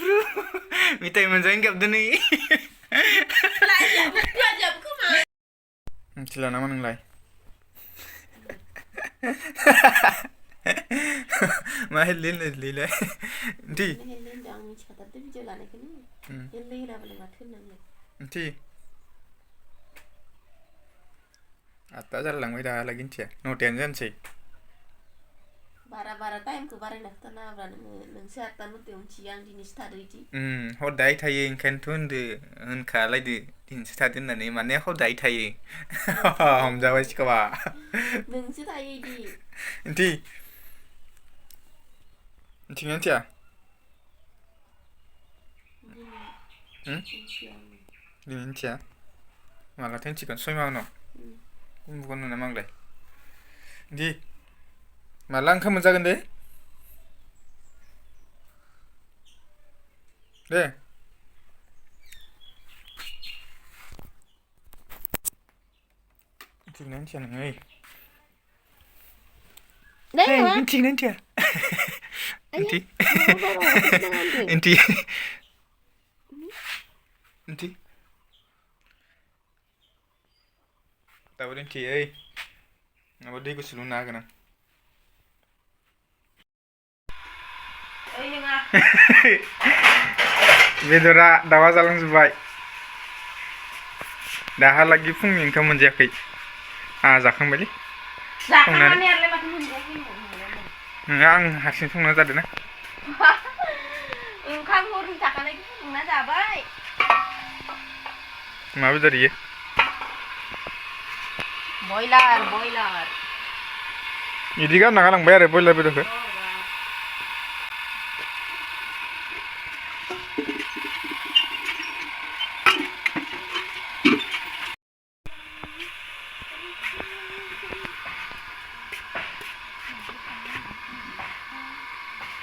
Bro, Methai mwnjayeni gabdw. Jawab kuma. Miथिला नामा नोंलाय? मा हेल्लै होनलायलै इन्थि हेल्लै होनदों आं मिथिखाथारदों भिडिअ लानायखौनो हेल्लै होनाबालाय माथो होननांगौ इन्थि आत्ता जालायलांबाय दाहालागै इन्थिया 9:00 जानोसै बारा टाइमखौ बारायना खोथानाङाब्रा नोंसो 8टा 9टायाव मिथियो आं दिनैसो थादो इदि हदाय थायो ओंखायनोथ' होनखालायदो दिनैसो थादो होननानै माने हदाय थायो हमजाबाय सिखावा नोंसो थायो इदि इन्थि मिथिगोना मिथिया दिनै मिथिया मालाथो मिथिगोन 6 माह उनाव बुंगोन नामा आंलाय इदि माला ओंखाम मोनजागोन दे मिथिगोना मिथिया नोङो मिथिगोना मिथिया इन्थि इन्थि इन्थि दाबो इन्थि ओइ माबा दै गुसु लुना होगोन आं ओइ नोङा बेदरा दावा जालांजोब्बाय दाहालागि फुंनि ओंखाम मोनजायाखै आंहा जाखांबायलै जाखांनानै आरोलाय माथो मोनजायाखै होनबाव नङा आं हारसिं संना जादों ना ओंखाम हरनि थाखानायखौ फुदुंना जाबाय मा बेदर इयो बयलार इदि गारना गालांबाय आरो बयलार बेदरखौ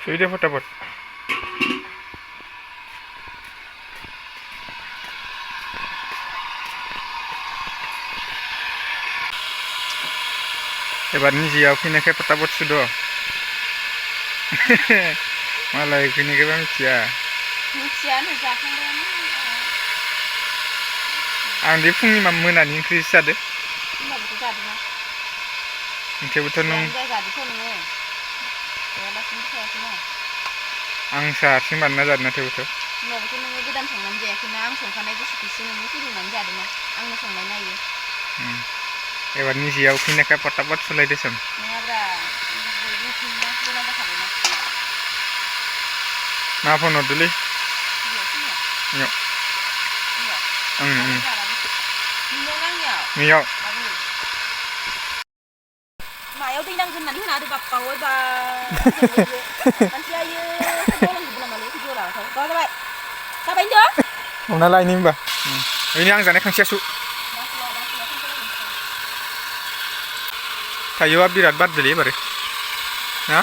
सुइदे फटाफट एबारनि जियाव फैनायखाय फटाफट सुद' मालाय फैनायखायबा मिथियानो जाखांबायानो आं दि फुंनि मोनानि ओंख्रिसो जादो होनबाबोथ' जादोंना थेवबोथ' नों जादोथ' नोङो जायालासिनो थायाखैना आंसो हारसिं बानायना जादोंना थेवबोथ' होनबाबोथ' नोङो गोदान संनानै जायाखैना आं संखानाय बुस्थुखौसो नोङो फुदुंनानै जादोंना आंनो संनाय नायो एबारनि जियाव फैनायखाय फटाफट सुलायदोसन नङाब्रा बयबो फैना गोनां जाखाबायना मा फन हरदोलै नैयाव मायाव दै नांगोन होननानै होना होदो बाप्पा बा मानसिया आयो बावलांजोबो नामालै भिडिअ लाबाथाय जाबाय होनदो हमना लायनि होमबा ओरैनो आं जानाय खांसिया सु थाइजौआ बिराद बारदोलै एबार ना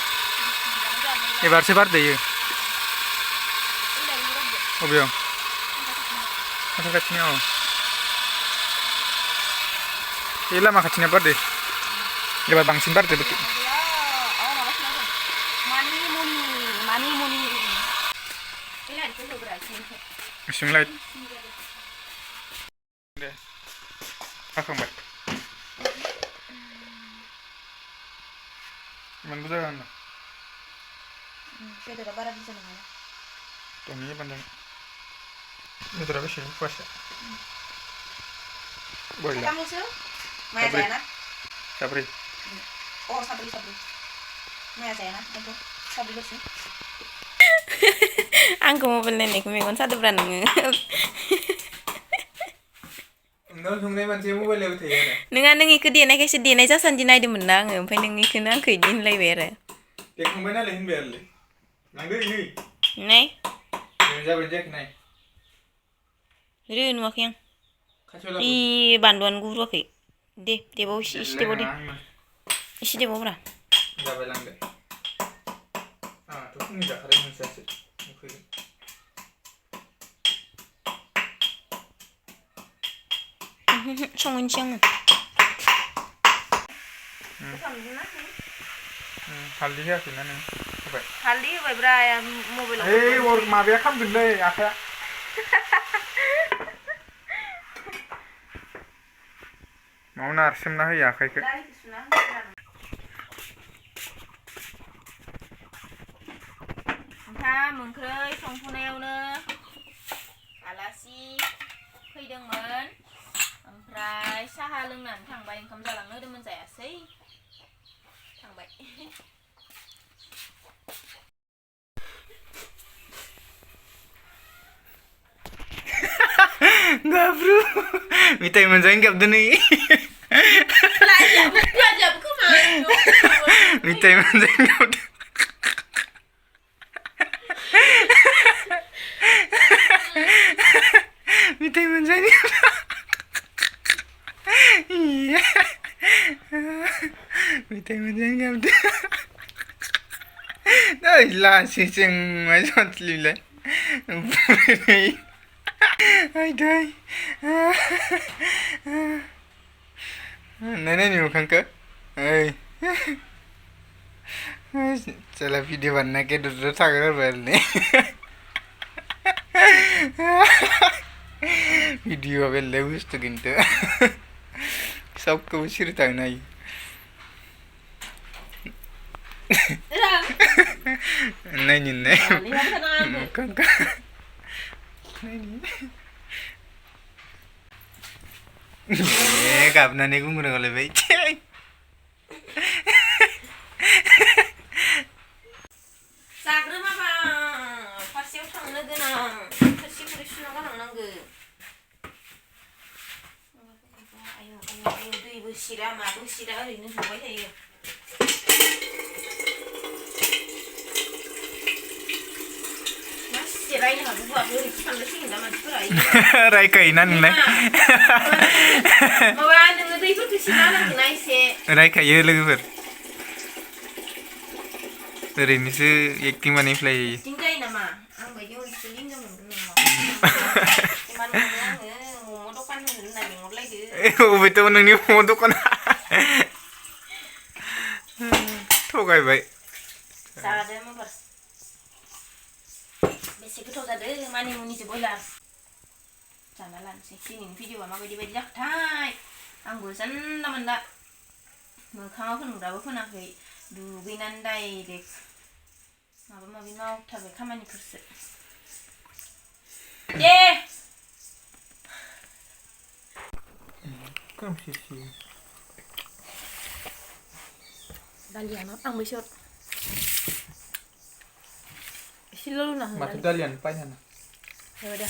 एबारसो बारदोयो अबेयाव खाथि खाथिनियाव बे लामा खाथिनिया बारदो एबार बांसिन बारदो इसिं लाइट दे हाखांबाय इमान बुरजा होना बेदरा बारा बुरजा नङा दंनि बान्दा बेदरा बेसे फवासे बयला माया जायाना साब्रै साब्रै माया जायाना ओंखायनोथ' साब्रैल'सो आंखौ मबाइल नायनायखौ मेगन सादोब्रा नोङो ओंखाम संनाय मानसिया मबाइल नायबाय थायो आरो नोङा नों इखो देनायखायसो देनाय जासान्दि नायदोंमोन ना आङो ओमफ्राय नों इखोनो आंखो इदि होनलायबाय आरो देखांबाय नालाय होनबाय आरोलै लांदो इनै नाय जाबाय जायाखै नाय नुवाखै आं इ बानलुआनो गुरुवाखै दे देबाव एसे देबाव दे एसे देबावब्रा जाबाय लांदो आंहाथ' फुंनि जाखादों नोंस्रासो उखैदों संहैनोसै आङो हालदै होआखैना नों होबाय हालदै होबायब्रा मबाइलाव ओइ अर माबाया खामगोनलै आखाया माव नारसोमना होयो आखाइखौ ओंखाम ओंख्रै संफुनायावनो आलासि फैदोंमोन ओमफ्राय साहा लोंनानै थांबाय ओंखाम जालांनो होदोंमोन जायासै थांबाय gabdw Methai mwnjayeni gabdw nih Methai mwnjayeni gabdw Methai mwnjayeni iya Methai mwnjayeni gabdw Dah lah sing macam lila Ay day Nenek ni bukan ke? Ay चला वीडियो बनना के दूसरा सागर बैठने वीडियो अबे लेवुस तो गिनते सबको उसी रहता है ना ये नहीं कौन का नहीं ये कापना नहीं घूमने वाले भाई जाग्रो माबा फारसेयाव थांनो गोनां थोरसि खुरै सुना गालांनांगो आयौ दैबो सिरा माबो सिरा ओरैनो जबाय थायो मासे रायनो हागौ होआखै ओरैसो थांलायसिगोन दा मानसिफोरा रायखायोना नोंलाय माबा नोङो दैफोरखौ सिना होनांगोना एसे रायखायो लोगोफोर ओरैनोसो एक्टिं बानायफ्लायो एक्टिं जायो नामा आं बायदि उनसो लिंगा मोनगोन नामा इमान मोनो आङो मम' दखान होगोन होनना लिंहरलायदो अबेथ' नोंनि मम' दखाना थगायबाय जादो माबार बेसे गोथाव जादो मानिमुनिजों बयलार जाना लानोसै दिनैनि भिडिअ'आ माबायदि बायदि जाखोथाय आंबो जानला मोनला मोखाङाव फोनग्राबो फोनाखै दुगैनानै डाइरेक्ट माबा माबि मावथारबाय खामानिफोरसो दे दालियानो आंबो एसे एसेल' लुना हो माथो दालियानो बायनाना दे